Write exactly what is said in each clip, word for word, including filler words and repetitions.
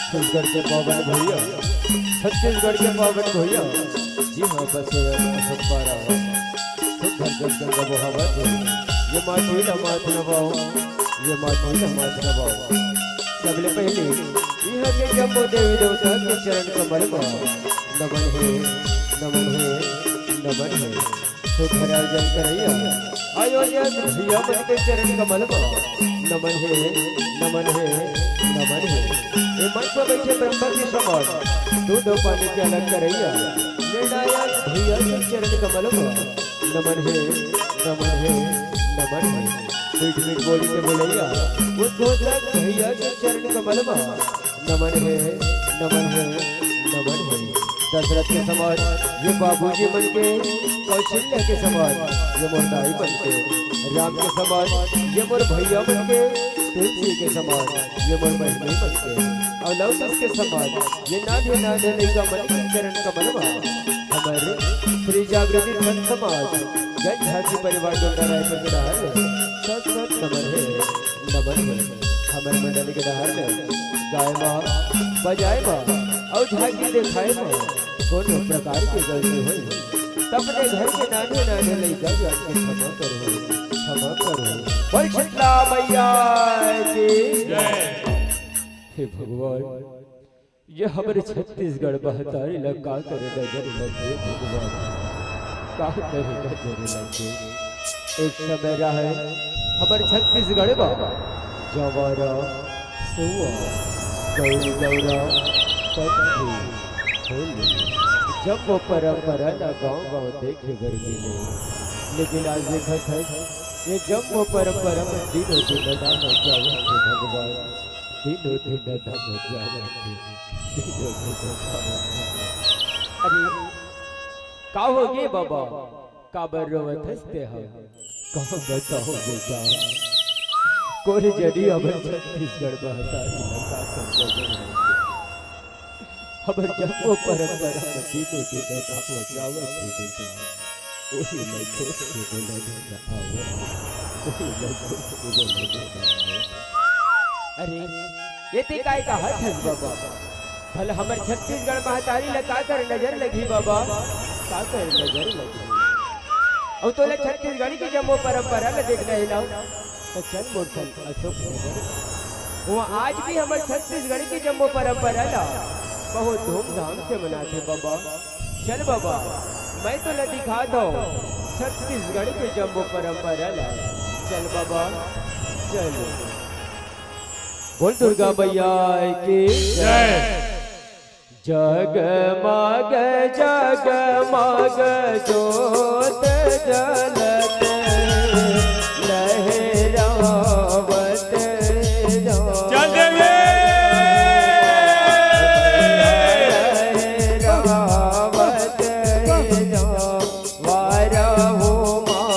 छत्तीसगढ़ के पावन भुइयां, छत्तीसगढ़ के पावन भुइयां, जिहां बसे अशोक पारा। सुंदर जल गंगा बोहावत हे, ये माटी ला माथ नवाओ, ये माटी ला माथ नवाओ। सबले पहले इहां के जम्मो देवी देवता के चरण कमल मा नमन हे, नमन हे, नमन हे। सुघर आयोजन करइया, आयोजक भैया मन के चरण कमल मा नमन हे, नमन हे, नमन हे। ए मंच पर बैठे ब्रह्मा के समान दूध अउ पानी के अलग करइया निर्णायक भैया के चरण कमल मा नमन हे, नमन हे, नमन हे। मीठ मीठ बोली के बोलइया उद्घोषक भैया के चरण कमल मा नमन हे, नमन हे, नमन हे। दशरथ के समान ये बाबूजी मन के, कौशल्या के समान ये मोर दाई मन के, राम के समान ये मोर भैया मन के, तुलसी के समान ये मोर बहिनी मन के, अउ लोटस के समान ये नान्हे नान्हे लइका मन के चरण कमल मा हमर श्री जागृति संत समाज जन झांकी परिवार डोंडा रायपुर के डहार ले सत सत नमन हे, नमन हे। हमर मंडली के डहार ले गाय मा, बजाय मा अउ झांकी देखाय मा कोनो प्रकार के गलती होय त अपने घर के नान्हे नान्हे लइका जान के क्षमा करहू, क्षमा करहू। बोल शीतला मैया की जय। हे भगवान, ये हमर छत्तीसगढ़ महतारी ला का करे नजर लगे भगवान, का करे नजर लगे। एक समय रहय हमर छत्तीसगढ़ मा जवारा, सुआ, गौरी गौरा, पंथी, होली, जम्मो परंपरा ला गांव गांव देखे बर मिले। लेकिन आज देखत हस, ये जम्मो परंपरा मन दिनों दिन अदा हो जावत हे भगवान। दिनों दिन अदा हो जावत हे, दिनों दिन अदा हो जावत हे। अरे, का होगे बाबा? काबर रोवत हस तेहा? का बताओं बेटा, कोन जनी हमर छत्तीसगढ़ महतारी ला का कर देबे। हमर जम्मो परंपरा म दिनों दिन अदा हो जावत हे बेटा। ओही ल सोच के बोलत हंव। अरे, ये तें काय कहत हस बाबा? भला हमर छत्तीसगढ़ महतारी ला का कर नजर लगही बाबा? का कर नजर लगही? अउ तोला छत्तीसगढ़ के जम्मो परंपरा ला देखना हे ना, त चल मोर संग अशोक नगर। उहाँ आज भी हमर छत्तीसगढ़ के जम्मो परंपरा ला बहुत धूमधाम से मनाथे बाबा। चल बाबा, मैं तोला दिखात हंव छत्तीसगढ़ के जम्मो परंपरा ला। चल बाबा, चल। बोल दुर्गा मैया की जय। जगमग जगमग जोत जलत लहरावत जो। चल देवे। लहरावत जो। वारहु माँ।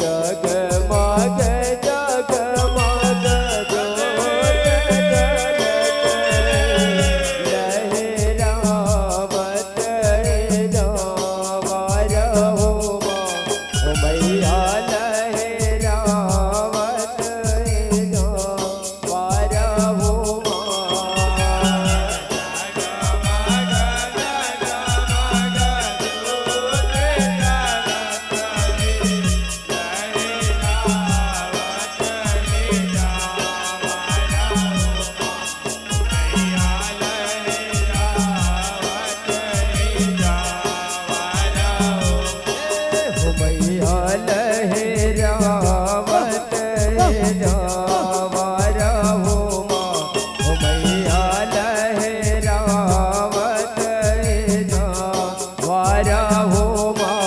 जगमग जगमग जोत जलत लहरावत जावा रहो माँ। ओ मैया लहरावत जावा रहो माँ।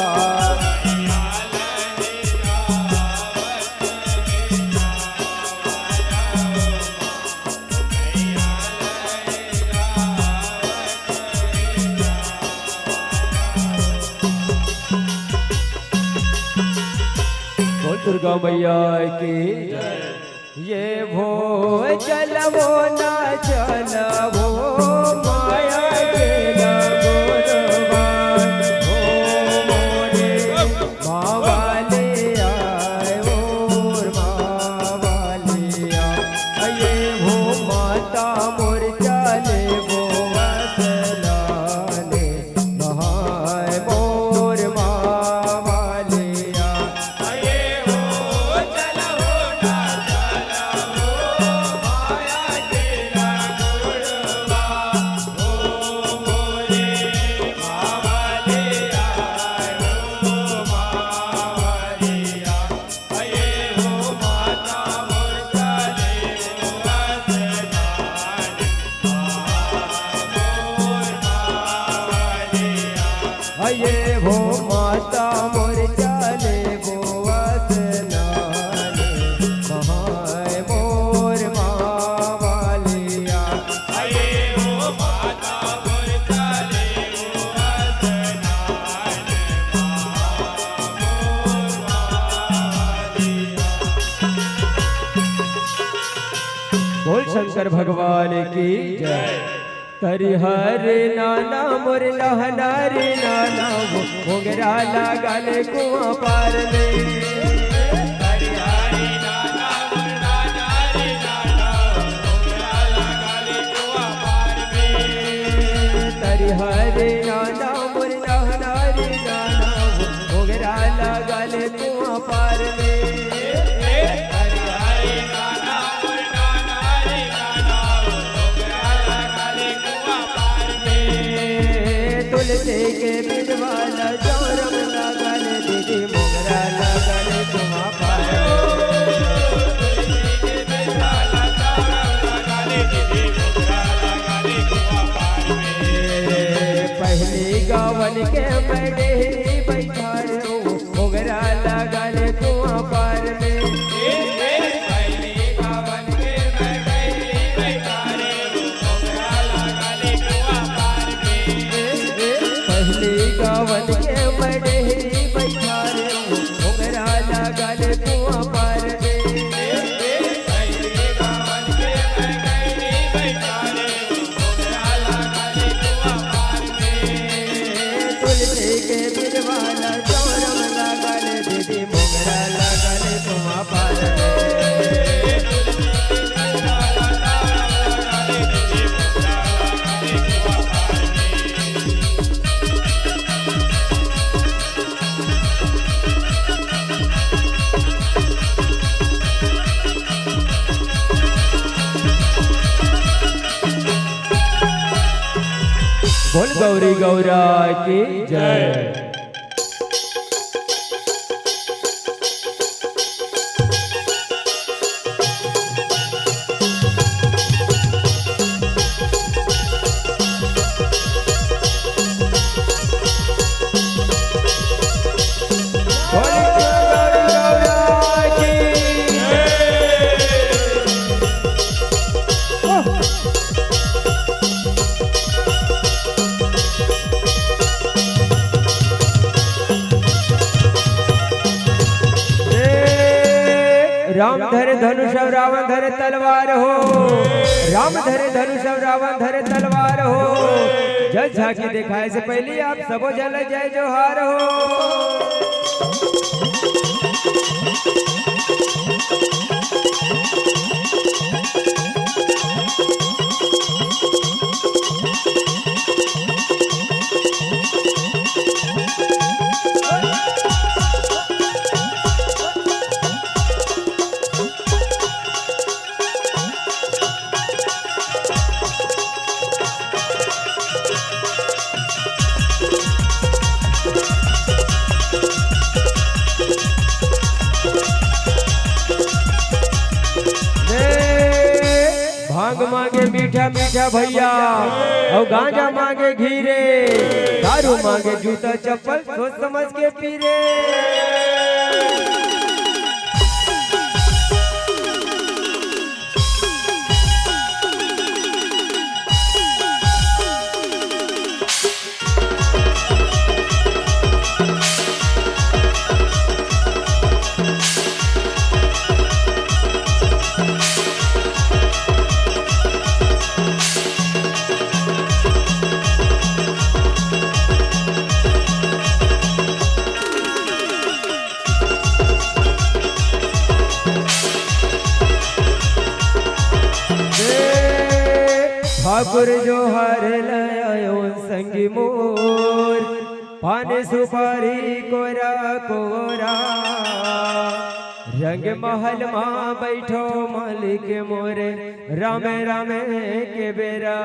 दुर्गा मैया की। ये भो चलबो ना चलबो, माया के लगोरवा, ओ मोरे माँ वाले आए, ओ माँ वाले आए। ये भो माता मोर चलबो असनाने, नहाए मोर माँ वाले आए। ये भो माता मोर चलबो असनाने, नहाए मोर माँ वाले आए। बोल शंकर भगवान की जय। तरिहा रे नाना मोर नहना रे नाना, मोंगरा लगा ले कुआं पार में। तरिहा रे नाना मोर नहना रे नाना, मोंगरा लगा ले कुआं पार में। तुलसी के बिरवा ला चौरम लगल, दीदी मोंगरा लगल कुआं पार। पहली गावन के मैं डेहरी बैठार हूँ, मोंगरा लगल कुआं पार में। पहली गावन के मैं डेहरी बैठार हूँ, मोंगरा लगल कुआं पार में। तुलसी के बिरवा ला चौरम लगल, दीदी मोंगरा लगल कुआं पार में। बोल गौरी गौरा की जय। ए, राम धरे धनुष अउ रावण धरे तलवार हो। राम धरे धनुष अउ रावण धरे तलवार हो। जस झांकी देखाय से पहिली आप सबो झन ल जय जोहार हो। ए, भांग मांगे मीठा मीठा भैया, अउ गांजा मांगे घी रे, दारू मांगे जूता चप्पल, सोच समझ के पी रे। ठाकुर जोहार लायो संगी मोर, पान सुपारी कोरा कोरा, रंग महल मा बैठो मालिक मोरे, राम राम के बेरा।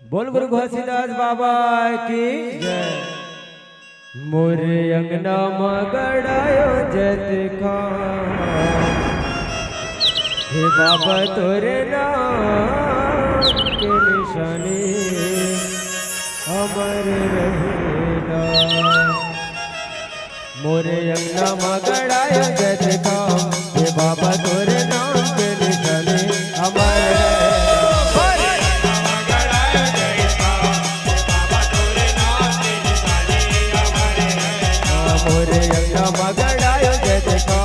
बोल गुरु घासीदास बाबा की जय। मोर अंगना म गड़ायो जतका, हे बाबा तोरे नाम के निशानी अमर रहेला। मोरे अंगना म गड़ायो जतका, हे बाबा तोरे नाम के निशानी अमर रहेला। मोरे अंगना म गड़ायो जतका,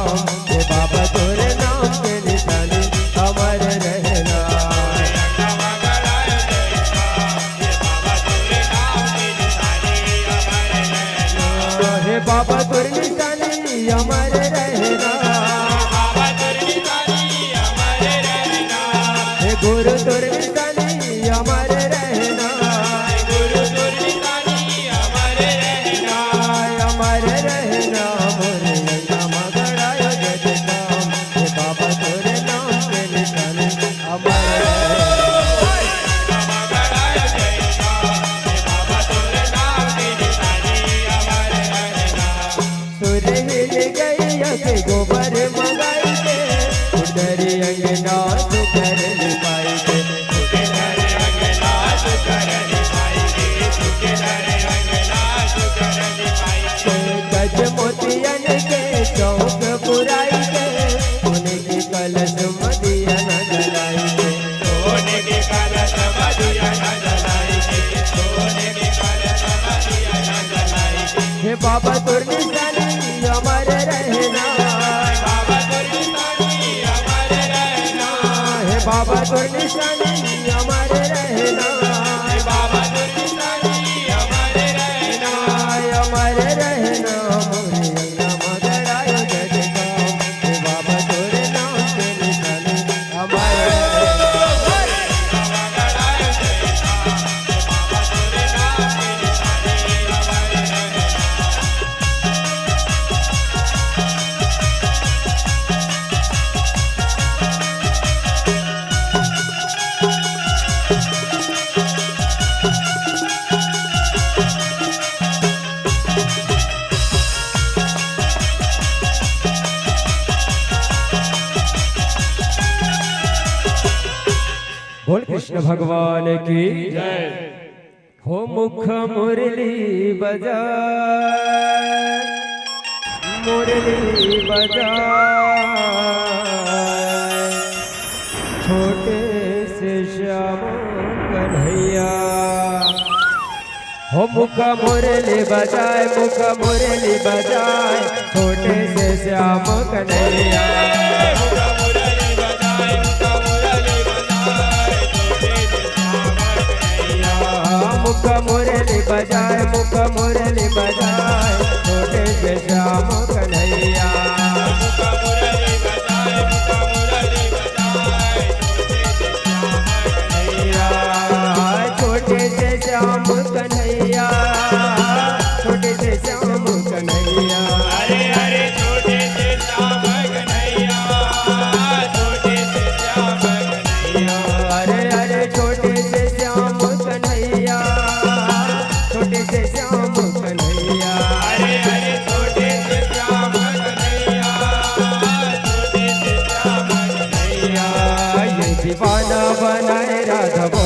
हे बाबा तोरे नाम के निशानी अमर रहेला। हे बाबा तोर निशानी अमर रहेला। हे गुरु तोर निशानी अमर रहेला। अमर रहेला। मोरे अंगना म गड़ायो जतका, हे बाबा तोरे नाम के निशानी अमर रहेला। सुरहिल गैया के गोबर मंगाई के, उधर अंगना सुघर लिपाई के। गज मोतियन के चौक पुराई के, सोने के कलश म दिया न जलाई के। हे बाबा तोर निशानी अमर रहेला। हे बाबा तोर निशानी अमर रहेला। अमर रहेला। मोरे अंगना म गड़ायो जतका, हे बाबा तोरे नाम के निशानी अमर रहेला। बोल कृष्ण भगवान की जय। हो मुख मुरली बजाए, मुरली बजाए, छोटे से श्याम कन्हैया। हो मुख मुरली बजाए, मुख मुरली बजाए, छोटे से श्याम कन्हैया। मुख मुरली बजाए, मुख मुरली बजाए, छोटे से श्याम कन्हैया। छोटे से श्याम कन्हैया, छोटे से श्याम कन्हैया। अरे अरे छोटे से श्याम कन्हैया, छोटे से श्याम कन्हैया। अरे अरे छोटे से श्याम कन्हैया, छोटे से श्याम कन्हैया। अरे अरे छोटे से श्याम कन्हैया, छोटे से श्याम कन्हैया। ये दीवाना बनाए राधा वो,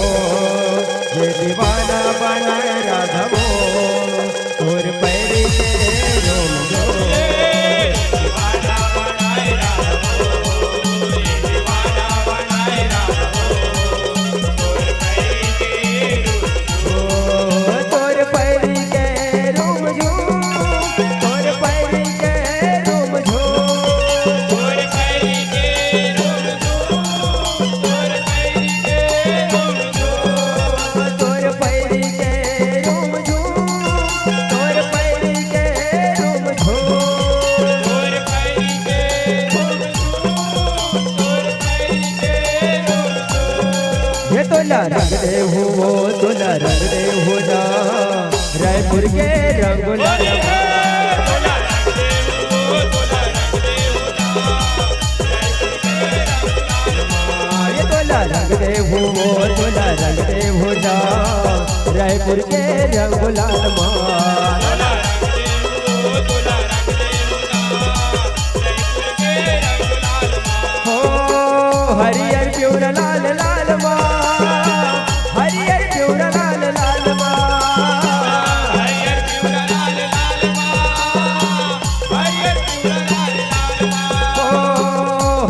ये दीवाना बनाए राधा वो, तोर पैरी के रोम रोम। दीवाना बनाए राधा रायपुर के रंग गुलाल मा। ये तोला रंग देहूं, वो तोला रंग देहूं ना, रायपुर के रंग गुलाल मा। हो, हरियर पिउर लाल लाल मा, हरियर पिउर लाल लाल मा। हो,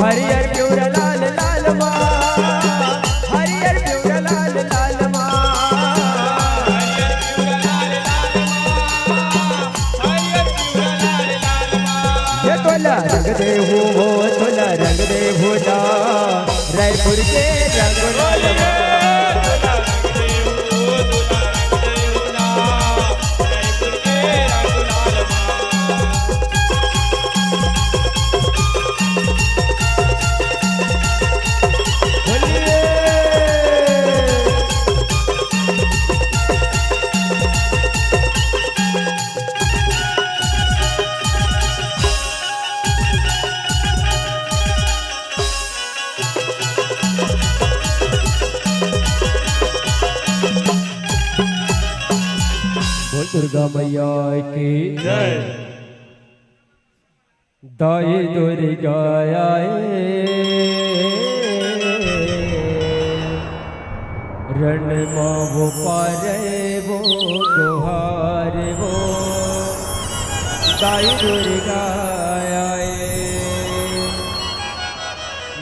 हरियर पिउर लाल लाल मा, हरियर पिउर लाल लाल मा। ये तोला रंग देहूं, वो तोला रंग देहूं ना, रायपुर के रंग गुलाल मा। बोल दुर्गा मैया की जय। दाई दुर्गा आए, रण मा वो पारे वो गुहार वो। दाई दुर्गा आए,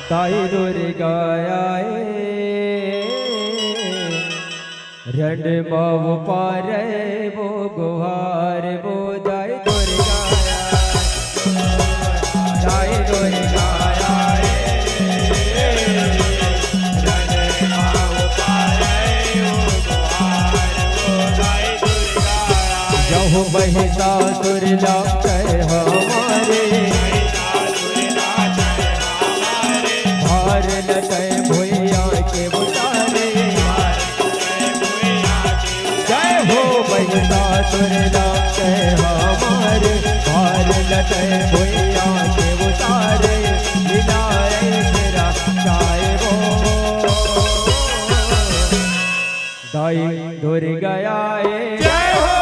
दाई दुर्गा आए, रण मा वो पारे वो गुहार वो। दाई दुर्गा, दाई दुर्गा आए। यहू महिषासुर लाग हमारे, भार लटै भुइयां के उतारे। जय हो महिषासुर लाग हमारे, भार लटै भुइयां के उतारे। मिलाए तेरा चाहे वो। दाई दुर्गा आए। जय हो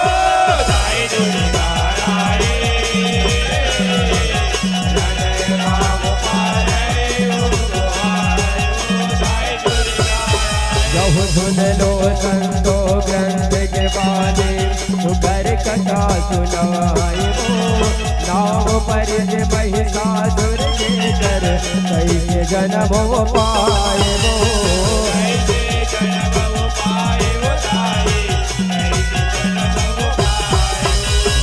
दाई दुर्गा आए। यहू सुन लो संतो ग्रंथ के बानी, सुकर कथा सुनाए वो। नाव परित महिषासुर के कर, कैसे जन्म पाए वो।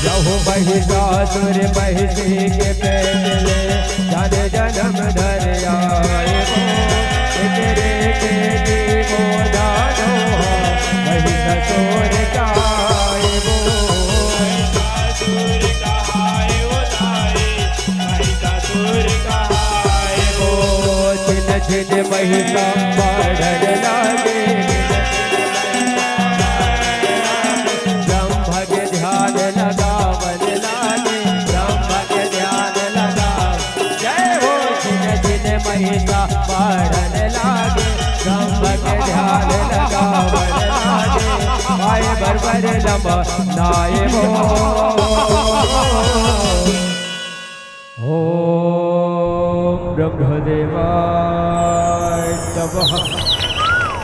यहू महिषासुर महिषी के पेट ले, जन जन्म धर आए वो। एकरे के जीवो दानो, महिषासुर जाए वो। ओ छिन छिन महिषा बाढ़न लागे, ब्रह्म के ध्यान लगावन लागे, ब्रह्म के ध्यान लगाव। जय हो। छिन छिन महिषा बाढ़न लागे, ब्रह्म के ध्यान लगावन लागे, आए बर बर लम नाए वो। ओम ब्रह्मदेवाय नमः।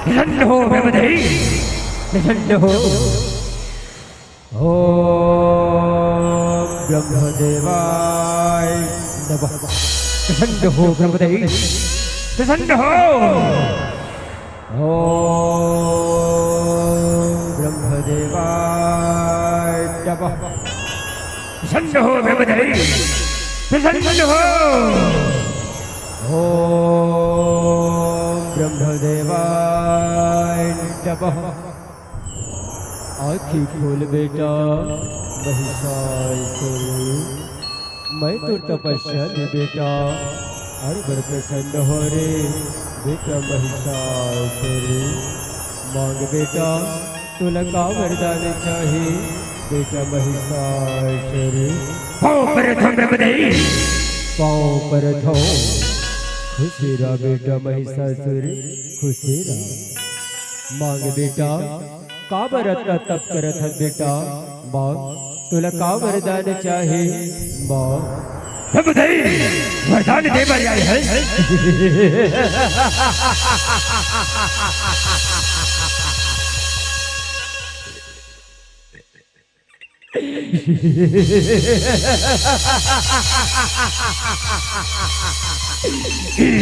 प्रसन्न हो ब्रह्मदेव, प्रसन्न हो। ओम ब्रह्मदेवाय नमः। प्रसन्न हो ब्रह्मदेव, प्रसन्न हो। ओम ब्रह्मदेवाय नमः। प्रसन्न हो ब्रह्मदेव, प्रसन्न हो। ओम ब्रह्मदेवाय नमः। आँखी खोल बेटा, महिषासुर मैं तोर तपस्या ले बेटा, अउ बड़ प्रसन्न हो रे बेटा महिषासुर। मांग बेटा, तोला का वरदान चाही? बेटा महिषासुर। पाँव परत हँव ब्रह्मदेव। पाँव परत हँव। खुशी रह बेटा महिषासुर, खुशी रह। मांग बेटा, काबर अतना तप करत हस बेटा? मांग, तोला का वरदान चाही? मांग। ब्रह्मदेव, वरदान दे बर आए हँव।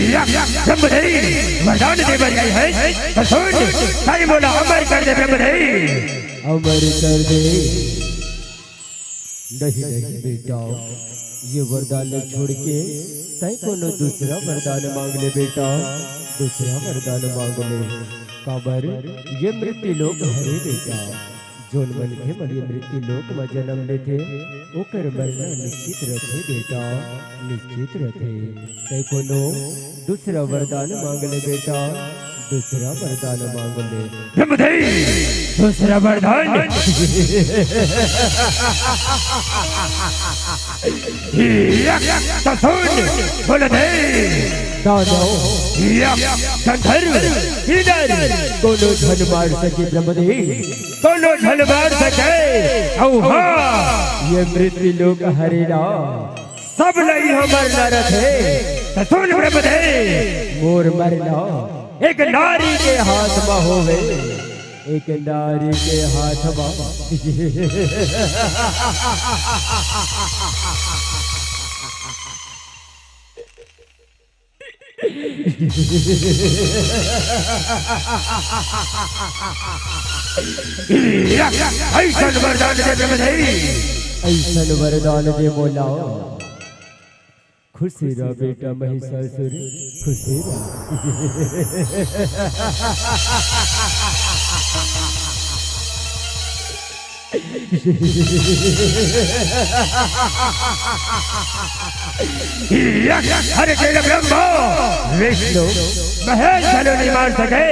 या, या, ब्रह्मदेव, वरदान दे बर आए हँव। त सुन, तैं मोला अमर कर दे ब्रह्मदेव। अमर कर दे। नहीं, नहीं बेटा, ये वरदान ल छोड़ के तैं कोनो दूसरा वरदान मांग ले बेटा, दूसरा वरदान मांग ले। काबर ये मृत्यु लोक हरे बेटा। जोन मनखे मन ये मृत्यु लोक म जन्म लेथे, ओकर मरना निश्चित रथे बेटा, निश्चित रथे। तैं कोनो दूसरा वरदान मांग ले बेटा, दूसरा वरदान मांग ले। ब्रह्मदेव, दूसरा वरदान। या, त सुन, बोल दे। दानव। या, गंधर्व, किन्नर, कोनो झन मार सके ब्रह्मदेव। कोनो झन मार सके। अउ हाँ, ये मृत्यु लोक हरे ना, सबला इहाँ मरना रथे। त सुन ब्रह्मदेव। मोर मरना एक नारी के हाथ म होवे, एक नारी के हाथ म। अइसन वरदान दे ब्रह्मदेव। अइसन वरदान दे मोला। खुशी रह बेटा महिषासुर, खुशी रह। अरे तेरा ब्रह्मा, विष्णु, महेश घलो नहीं मार सके।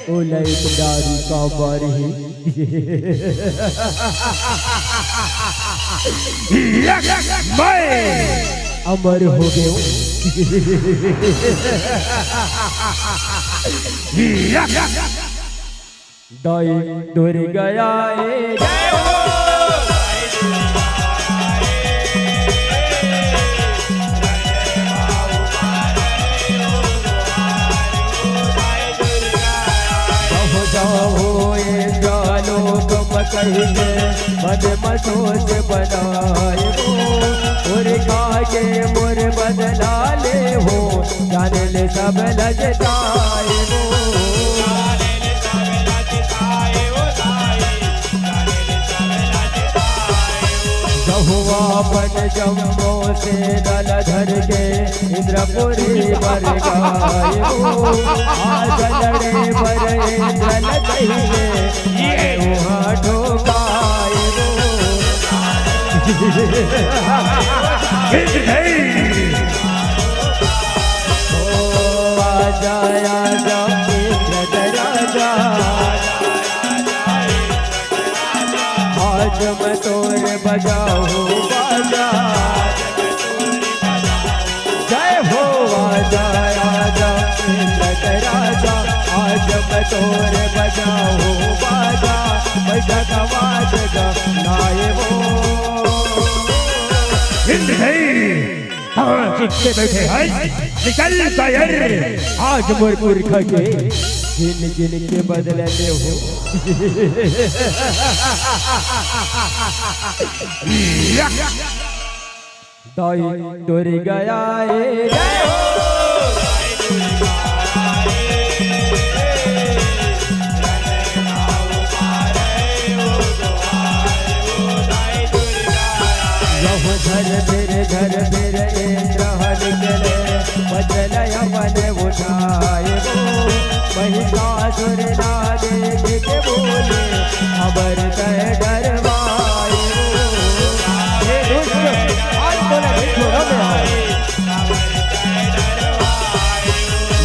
ओला एक नारी का मारही। मैं अमर हो गयो। दाई दुर्गा आए। जय हो। कहो जाओ इंद्रलोक म कहिके मन म सोच बनाए हो। उनका के मोर बदला ले हो, जान ले सब लजताए हो। जहुआ अपन जम्मो से दल धर के इंद्रपुरी बर गाए हो। आज लड़े बर इंद्र ल कहिके ये वहाँ ठोकाए हो। इंद्र है। ओ आजा, आजा, इंद्र राजा। आज मैं तोर बजाऊं बाजा। जय हो। आजा, आजा, इंद्र राजा। आज मैं तोर बजाऊं बाजा। बैठक आवाज का लाए हो। हिंद है। हाँ, जितने बैठे हैं, निकल बाहर। आज मोर पुरखा के जिन जिन के बदला ले हो। दाई दुर्गा आए। जय हो। यह घर फिर घर फिर इंद्र हर के ले, बदल अपन उठाए हो। महिषासुर ना देख के बोले, अबर तय डरवाए हो। हे दुष्ट, आज तोला नहीं छोड़ा मैं।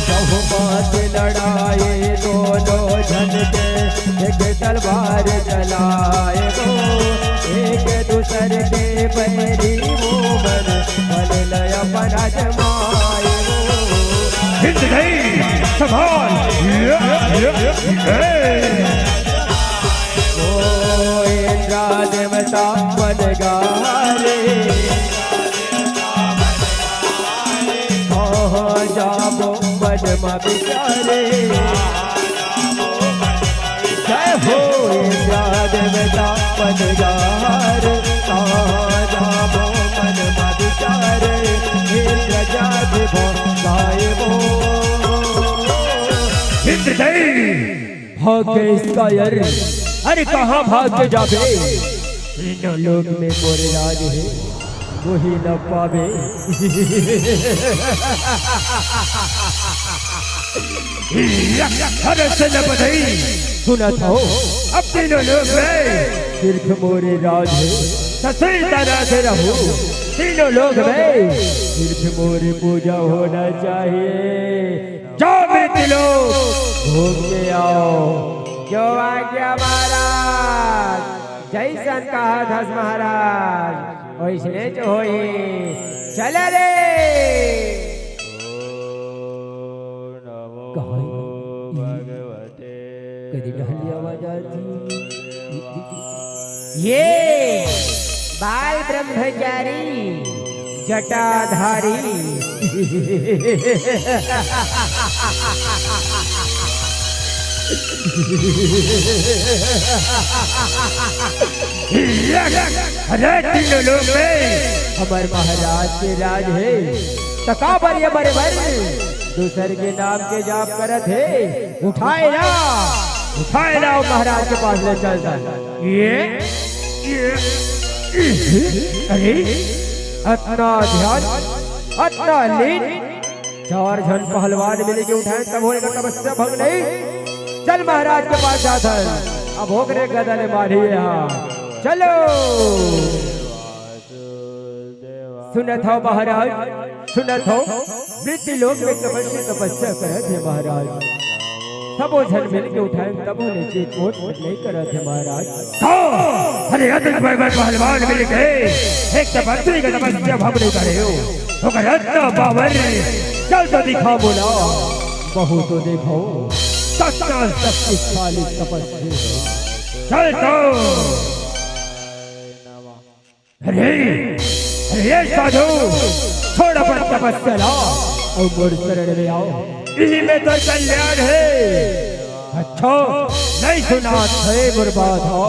बहुमत लड़ाए दोनों झन के, एक तलवार चलाए हो। बैरी वो मन, बल लय अपन आजमाए वो। हिंद नहीं, संभाल। ये, ये, ये, ये। ओ इंद्रा देवता मन गारे, कहाँ जाबो मन मा बिचारे। जय हो इंद्रा देवता पनगार, कहाँ जाबो मन मा बिचारे, इंद्र जात भो गाए वो। हिंद नहीं। भाग गए इसका यार, अरे कहाँ भाग के जाबे? तीनों लोक में मोरे राज हे, वही न पावे। अरे सुन बधाई, सुनत हो, अब तीनों लोक में सिर्फ मोरे राज हे। ससुर तरह से रहू तीनों लोक में, सिर्फ मोरे पूजा होना चाहिए। जाओ मित्र लोग, घूम के आओ। जो आज्ञा महाराज, जैसन कहा थस महाराज, वैसने जो होई। चल रे। कहाँ? कदी डहलिया आवाज आती। ये बाल ब्रह्मचारी जटाधारी। अरे तीनों लोक में हमर महाराज के राज हे, त काबर ये मरे बर दूसर के नाम के जाप करत हे? उठाए ला, उठाए ला, महाराज के पास ले चल जा। ये, ये, अरे, अतना ध्यान, अतना लीन, चार झन पहलवान मिल के उठाए, तब होने का तपस्या भंग नहीं। चल महाराज के पास जात हन, अब ओकरे गदा ले मारी यहाँ। चलो। सुनत हो महाराज, सुनत हो, मृत्यु लोक में तपस्या, तपस्या करत हे महाराज। सबो झन मिल के उठाए, तब होने चीज कोट नहीं करत हे महाराज। तो, अरे अतुल बर्बर पहलवान मिल के एक तपस्वी का तपस्या भंग नहीं करे हो। ओकर अतना पावर, चल तो दिखा बोला, बहुत तो देखो, सच्चा शक्तिशाली तपस्वी। चल तो। अरे, अरे ये साधु, छोड़ अपन तपस्या ला अउ मोर शरण में आओ, इही में तोर कल्याण हे। अच्छा, नहीं सुनात हे मोर बात हा,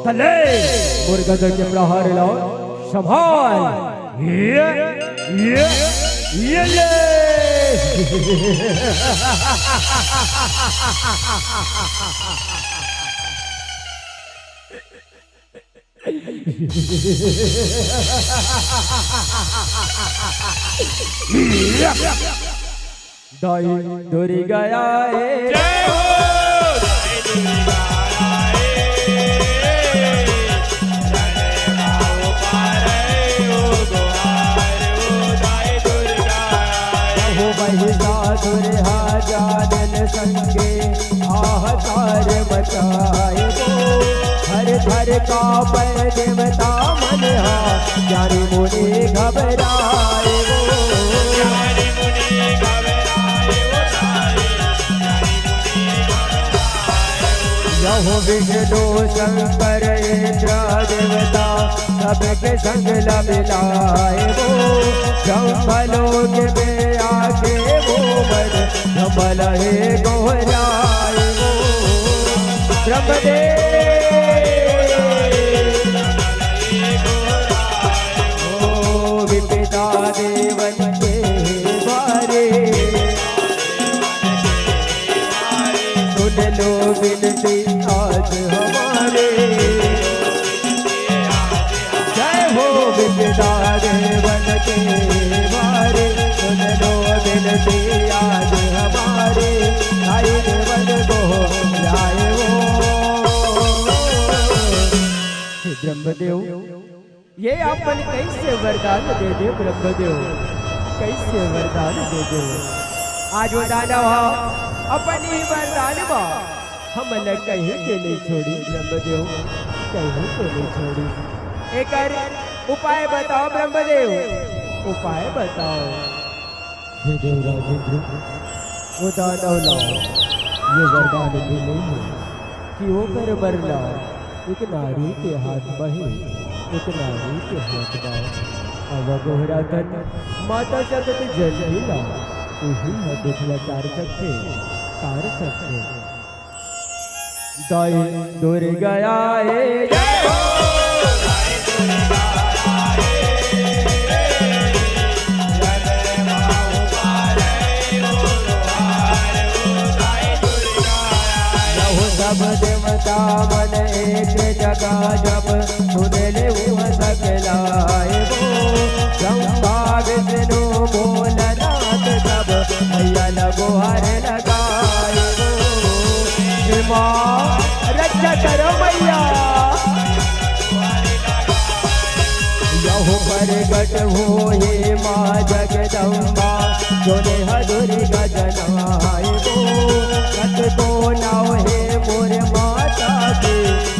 त ले मोर गदा के प्रहार ला संभाल। ये, ये, ये ले। दाई दुर्गा आए। जय हो। दाई दुर्गा आए। जय माँ उपारे ओ दुआर ओ दाई दुर्गा आए। हो महिषासुर हा जान संगे हाहाकार मचाए वो। थर थर कांपे देवता मन हा, ज्ञानी मुनि घबराए वो। ज्ञानी मुनि घबराए वो, ज्ञानी मुनि घबराए वो। यहो विष्णु शंकर इंद्र देवता सबके संग ला मिलाए वो। ब्रह्मलोक में आके वो मन कमल हे गोहराए वो। ब्रह्मदेव ओ विपदा देवन के बारे सुन लो विनती आज हमारे। जय हो विपदा देवन के बारे, सुन लो विनती आज हमारे, आई देवन को जाए वो। हे ब्रह्मदेव, ये आप मन कैसे वरदान दे दे ब्रह्मदेव, कैसे वरदान दे दे। आज वो दानव हा अपन ही वरदान मा हमन ला कहीं के नहीं छोड़ी ब्रह्मदेव, कहीं के नहीं छोड़ी। एकर उपाय बताओ ब्रह्मदेव, उपाय बताओ। हे देवराज इंद्र, वो दानव ला ये वरदान मिले हे कि ओकर बर ला एक नारी के हाथ म हे, एक नारी के हाथ म। अब गोहरा तन माता जगत जननी ला उही ह दुख ला टार सकथे, टार सकथे। दाई दुर्गा आए, जय हो। यहो सब देवता मन एक जगह जब सुन ले उह सकलाए वो। ब्रह्मा विष्णु भोलेनाथ सब मैया लगो हर लगाए वो। हे माँ, रक्षा करो मैया। यहो प्रगट हो हे माँ जगदम्बा, जो नेह दुर्गा जनाए वो। कतको नाव हे मोर माता के,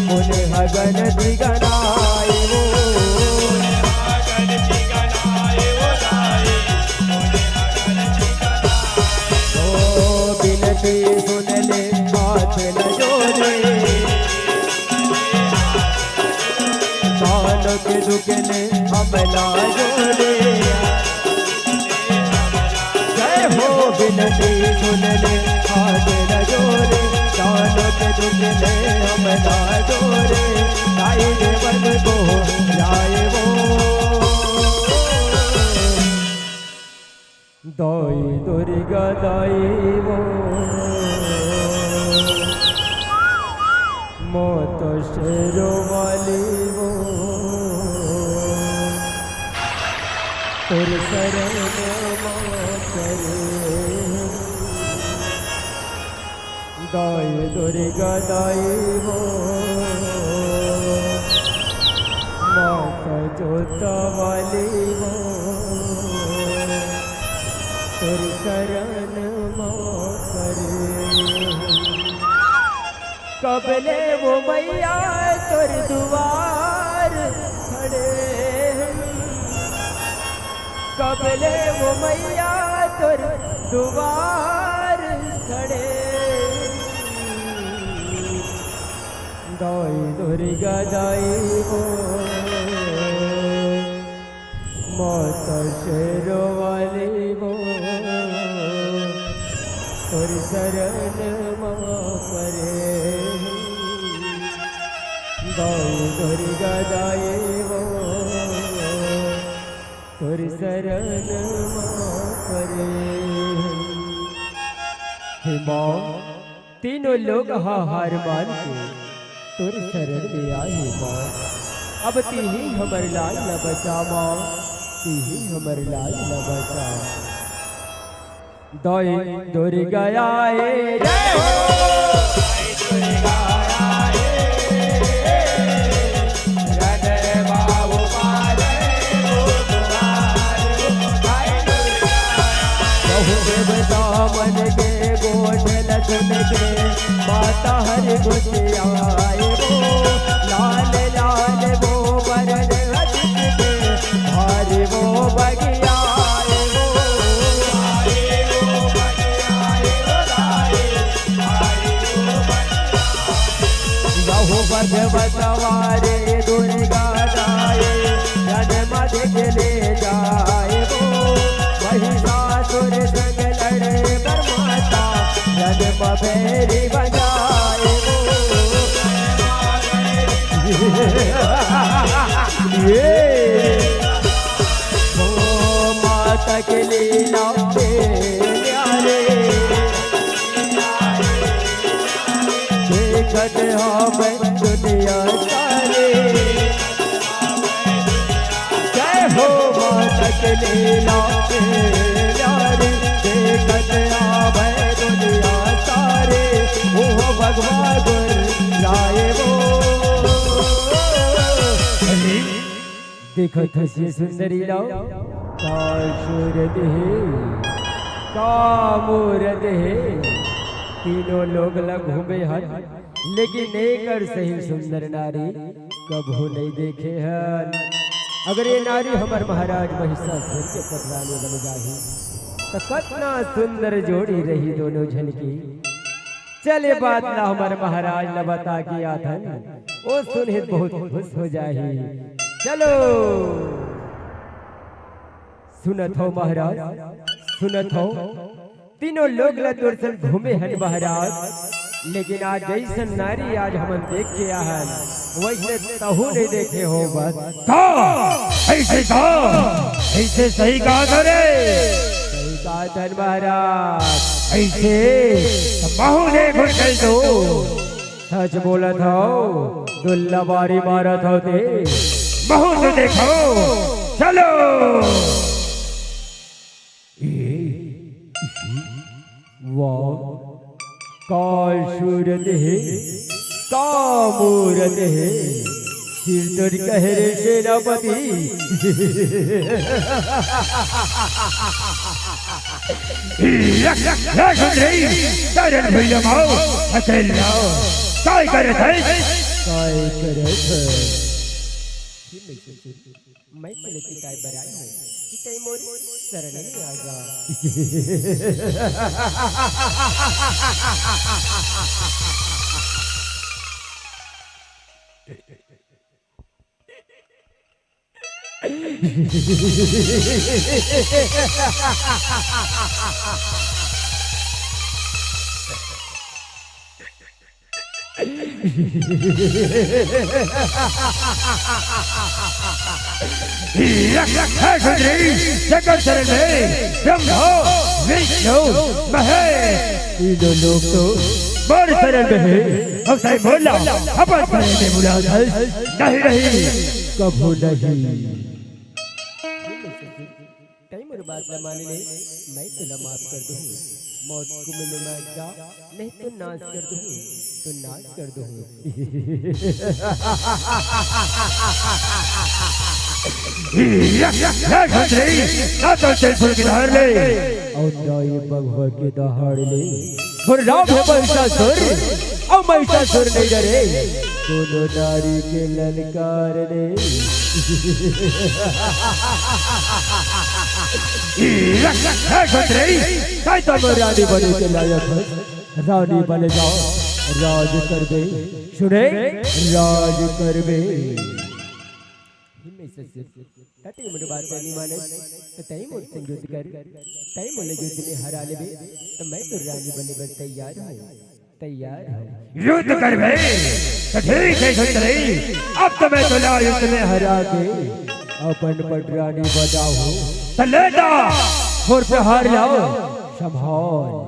वो नेह गन दिगनाए वो। ओ बिनती सुन ले हाथ न जोड़े, दानव के दुख ले हम ना जोड़े। जय हो बिनती सुन ले हाथ न जोड़े, दानव के दुख ले हम ना जोड़े। ताई देवन को जाए वो। दाई दुर्गा दाई वो, माता शेरो वाली वो, तोर शरण मा करे। दाई दुर्गा दाई वो, माता जोता वाली वो, तोर शरण मा करे। कब ले वो मैया तोर दुआर खड़े हम, कब ले वो मैया तोर दुआर खड़े। दाई दुर्गा दाई वो, माता शेरो वाली वो, तोर शरण मा परे। दाई दुर्गा दाई वो, तोर शरण मा परे। हे माँ, तीनों लोग ह हार मान के तोर शरण में आए हे माँ। अब तिही हमर लाल ल बचा माँ, तिही हमर लाल ल बचा। दाई दुर्गा आए, जय हो। बहु देवता मन के गोठ ल सुन के, माता हरि खुशियाए वो। लाल लाल वो वरण अजित के, भारी वो बगियाए वो। यहो भगवत वारे दुर्गा दाई, जन्म दिख ले जाए वो। महिषासुर संग लड़े बर माता, जन्म भैरी बजाए वो। ये ओ माता के लीला के न्यारे, देखत हवै दुनिया सारे। जय हो माता के लीला के न्यारे, देखत हवै दुनिया सारे। ओ भगवा गुर राय वो। देखत हस ये सुंदरी ला, का सूरत हे, का मूरत हे। तीनों लोक ल घूमे हन, लेकिन एकर सही सुंदर नारी कभू नहीं देखे हन। अगर ये नारी हमर महाराज महिषासुर के पटरानी बन जाही, त कतना सुंदर जोड़ी रही दोनों झन की। चल, ये बात ला हमर महाराज ला बता के आथन, ओ सुनही त बहुत खुश हो जाही। चलो, सुनत हो महाराज, सुनत हो, तीनों लोग ला तोर संग घूमे हन महाराज, लेकिन आज जैसन नारी आज हमन देख के आहन, वैसे तहू नहीं देखे हो बस। का? ऐसे का? ऐसे सही कहा था रे। सही कहा था महाराज। ऐसे तो महू ने घुस गई तो। सच बोलत हव, दुल्ला बारी मारत हव ते। महू तो देखो, चलो। ए, वाह, का सूरत हे, का मूरत हे, सिर तोर कहे रे सेनापति। ए, ए, ए, सुंदरी, तरन भैया माओ, अकेला, काय करत है? काय करत है? मैं तोला चिताय बर आय हूँ, कि तैं मोर शरण में आ जा। हे सुंदरी, जगत शरण में ब्रह्मा, विष्णु, महेश, तीनों लोग तो मोर शरण में हे। अब तैं बोला, अपन शरण में बुला दे। नहीं, नहीं, कभू नहीं। तैं मोर बात ला मान ले, मैं तोला माफ कर दूँ। मौत कुएं में मत जा, नहीं तो नाश कर दूँ, तो नाश कर दूँ। या, या, या, खतरी, ना तो त्रिशूल की धार ले। और ना ये भगवा के दहाड़ ले। और राम है महिषासुर, और महिषासुर नहीं डरे। दोनों नारी के ललकार ले। या, या, या, खतरी, ताई तो मैं रानी बने के लायक हूँ। रानी बने जाओ, राज करबे। सुने, राज करबे। हिम्मे ससुर, तते मोर बात नहीं मानस, त तई मोर संग युद्ध कर, तई मोला युद्ध में हरा लेबे, त मैं तो रानी बने बर तैयार हूँ, तैयार हूँ। युद्ध करबे? त ठीक है सुंदरी, अब तो मैं तोला युद्ध में हरा के अपन पटरानी बनाहूँ। त लेता और प्रहार लाओ, संभाल।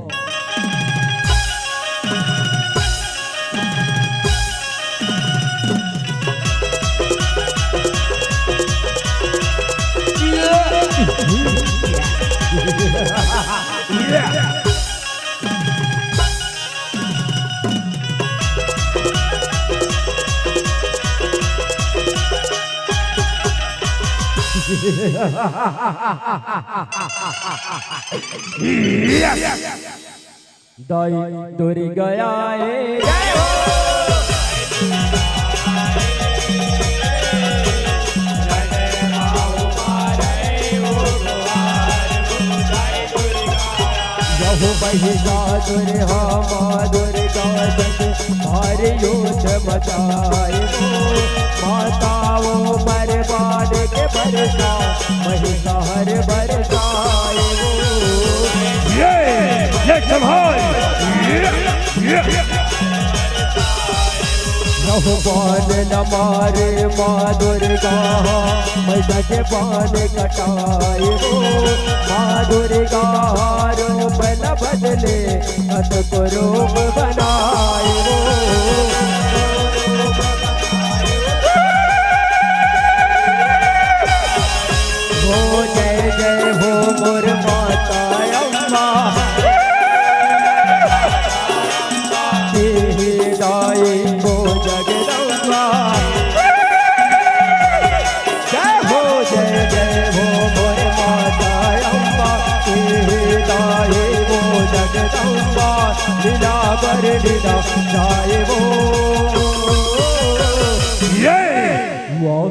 दाई दुर्गा आए। जय हो। यहु महिषासुर हा माँ दुर्गा संग भारी युद्ध मचाए हो। माताओं बर्बाद के बरसा महिषासुर बरसाए हो। ये, ये संभाल। ये, ये। नहु बाण न मारे माँ दुर्गा, महिषा के बाण कटाए हो। माँ दुर्गा रूप न बदले, अत को रूप बनाए हो। हो जय जय हो मोर माता अम्मा। हे दाई हो जगदम्बा। जय हो, जय जय हो मोर माता अम्बा। हे दाई हो जगदम्बा। लीला बर लीला जाए हो। ये वाह।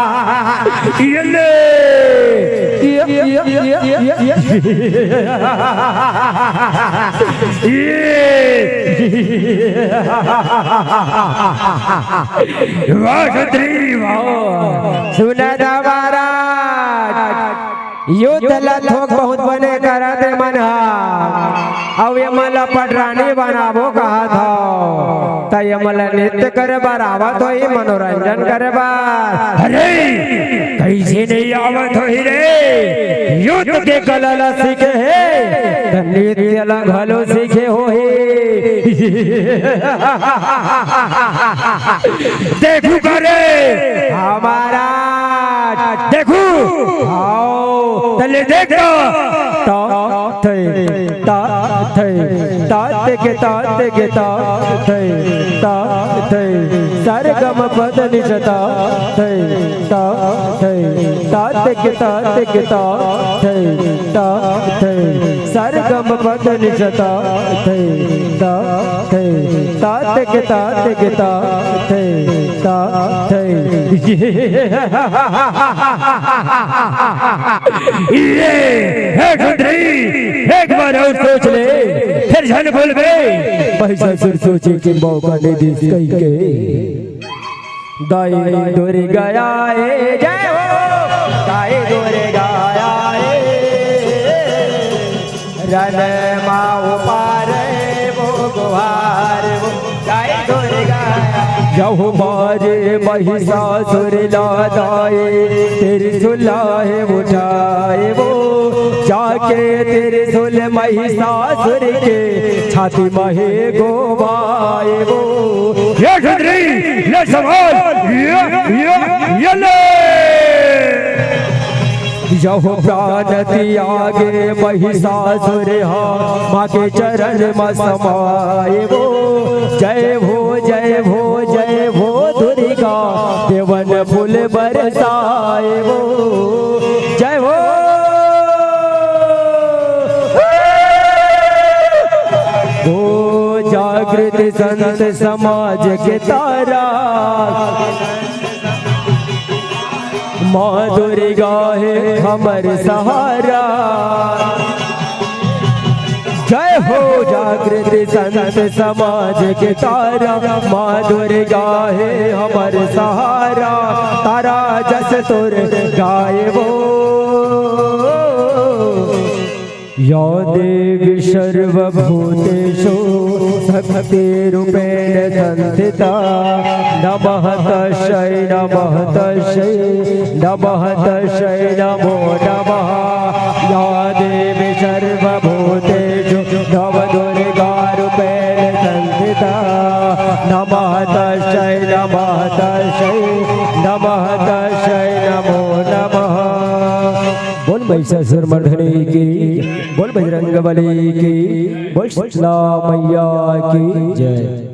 ये ले। ये, ये, ये, ये, ये। ये। वाह छतरी, वाह। सुना था महाराज, युद्ध ला थोक बहुत बने करत हे मन ह, अउ ये मन ला पटरानी बनाबो कहत हव, त ये मन ला नृत्य करे बर आवत होही, मनोरंजन करे बर। अरे, कइसे नइ आवत होही रे? युद्ध के कला ला सीखे हे, त नृत्य ला घलो सीखे होही। देखू का रे? हमारा देखू। आओ। तले देख तो। तो, थे, ता, थे, ता, ते के, ता, ते के, ता, थे, ता, थे, सा रे गा मा पा धा नी सा, ता, थे, ता, थे, ता, ते के, ता, ते के, ता, थे, ता, थे, सा रे गा मा पा धा नी सा, ता, थे, ता, थे, ता, ते के, ता, ते के, ता, थे, ता, थे। ये, हे छतरी, एक बार अउ सोच ले, फेर झन बोलबे। महिषासुर सोचे के मौका नइ दिस कहिके। दाई दुर्गा आए, जय हो। दाई दुर्गा आए, रण मा उबारे वो गुहार वो। दाई दुर्गा आए। जहु मारे महिषासुर ला दाई, त्रिशूल हे उठाए वो। जाके त्रिशूल महिषासुर के छाती मा हे घुमाए वो। ये छतरी, ले संभाल, ये, ये, ये ले। यहु प्राण त्यागे महिषासुर हा, माँ के चरण मा समाए वो। जय हो, जय हो, जय हो दुर्गा, देवन फूल बरसाए वो। जय हो। ओ जागृत संत समाज के तारा, माँ दुर्गा हे हमर सहारा। जय हो जागृत संत समाज के तारा, माँ दुर्गा हे हमर सहारा। तारा जस तोर गाए वो। या देवी सर्वभूतेषु शक्तिरूपेण संस्थिता। नमः तस्यै, नमः तस्यै, नमः तस्यै, नमो नमः। या देवी सर्वभूतेषु नवदुर्गारूपेण संस्थिता। नमः तस्यै, नमः तस्यै, नमः तस्यै, नमो नमः। बोल महिषासुर मर्दनी की, बोल बजरंग बली की, बोल शीतला मैया की जय।